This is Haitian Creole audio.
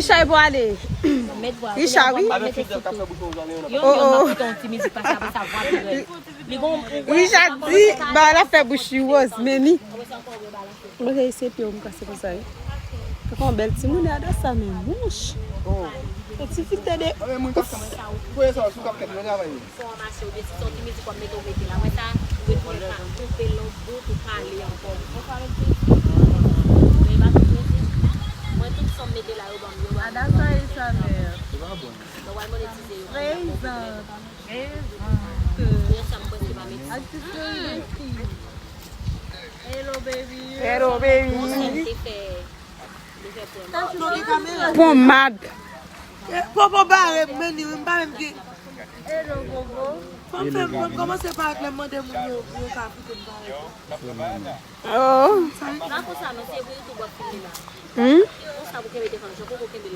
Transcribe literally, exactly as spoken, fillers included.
Richard pou ale. Richard, wi. Yon yon mwen koute yon ti mizik pase apre sa vwa pi rèd. Li gon Richard di ba la fè bouch li woz men ni. Mwen se pye m kase konsa wi. Kaka yon bèl timoun Adassa men mouch. E ti filtè de ouf. Kote sa sou kap fèt mwen travay. Fò w mache oubyen si se yon ti mizik w ap mete w mete la. Wè sa, ou retounen pa koupe l yon bout ou pale ankò. Men e pa tout mizik. Mwen tout sa m mete la yo ban m yo ban m. Adassa e sa mè. Mwen pral monetize yo. Prezan. Prezan. Yo sa m prèske pa mete. Atis Loyalty. Hello baby. Hello baby. Bon sèn te fè. Pon mad. Popo bare m men ni wi m pa menm gen. Hello gogo. Fò m fè m kòmanse parèt lè m mande moun yo pou yo ka koute m parèt. Oh. Pa konsa non se pou YouTube w ap filme la. Hmm? Konsa pou kenbe defann jan popo kenbe l.